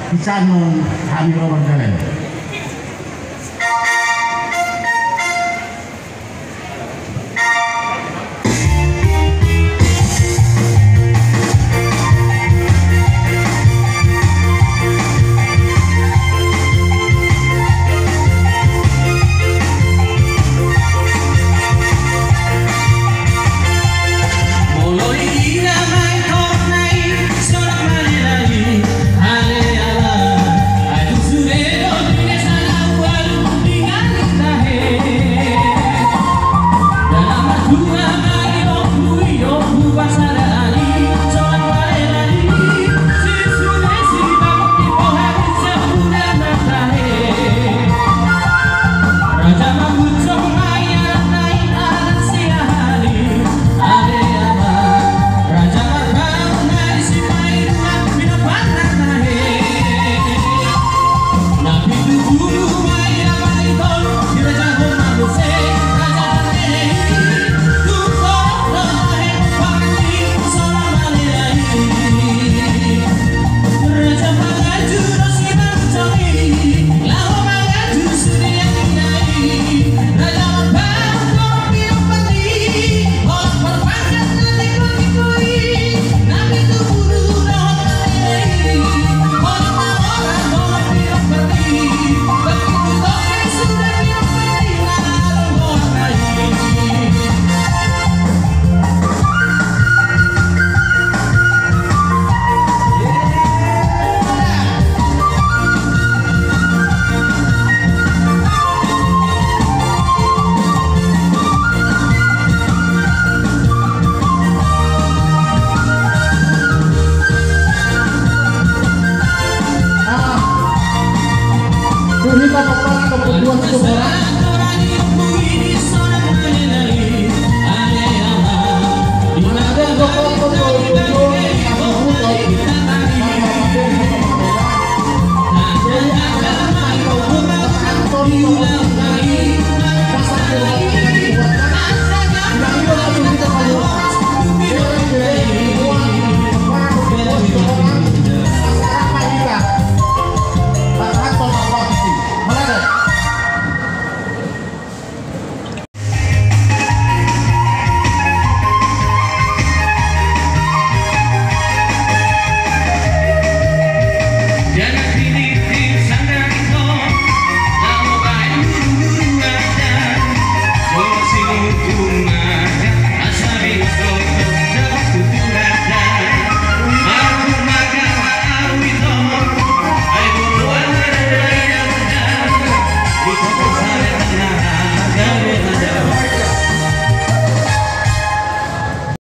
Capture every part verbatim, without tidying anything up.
Di sana hami ro mangkatai.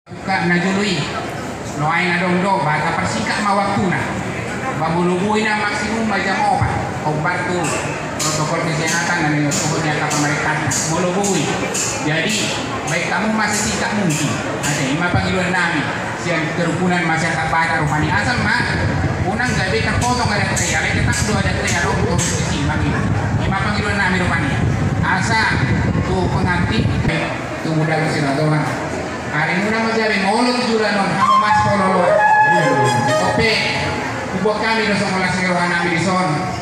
Buka na jolo i, nuaeng adong do, ba taparsingkat ma waktuna. Ba molo boi na maksimum ma jam opat, hombar tu protokol kesehatan na nidok ni angka pamarentanta. Molo boi. Jadi, baen hamu ma sesingkat mungkin. Ate, i ma pangidoan nami. Sian kerukunan masyarakat Batak rupani, asal ma unang gabe terpotong adat i, alai tetap do adat i adong, terus isi ma gitu. I ma pangidoan nami rupani. Asa tu pengantin, tu budak siradohan. Ari muna ma gabe molo tu joloan on, hamu mas pololo. Ope, hubuat hami do songon las ni roha nami dison.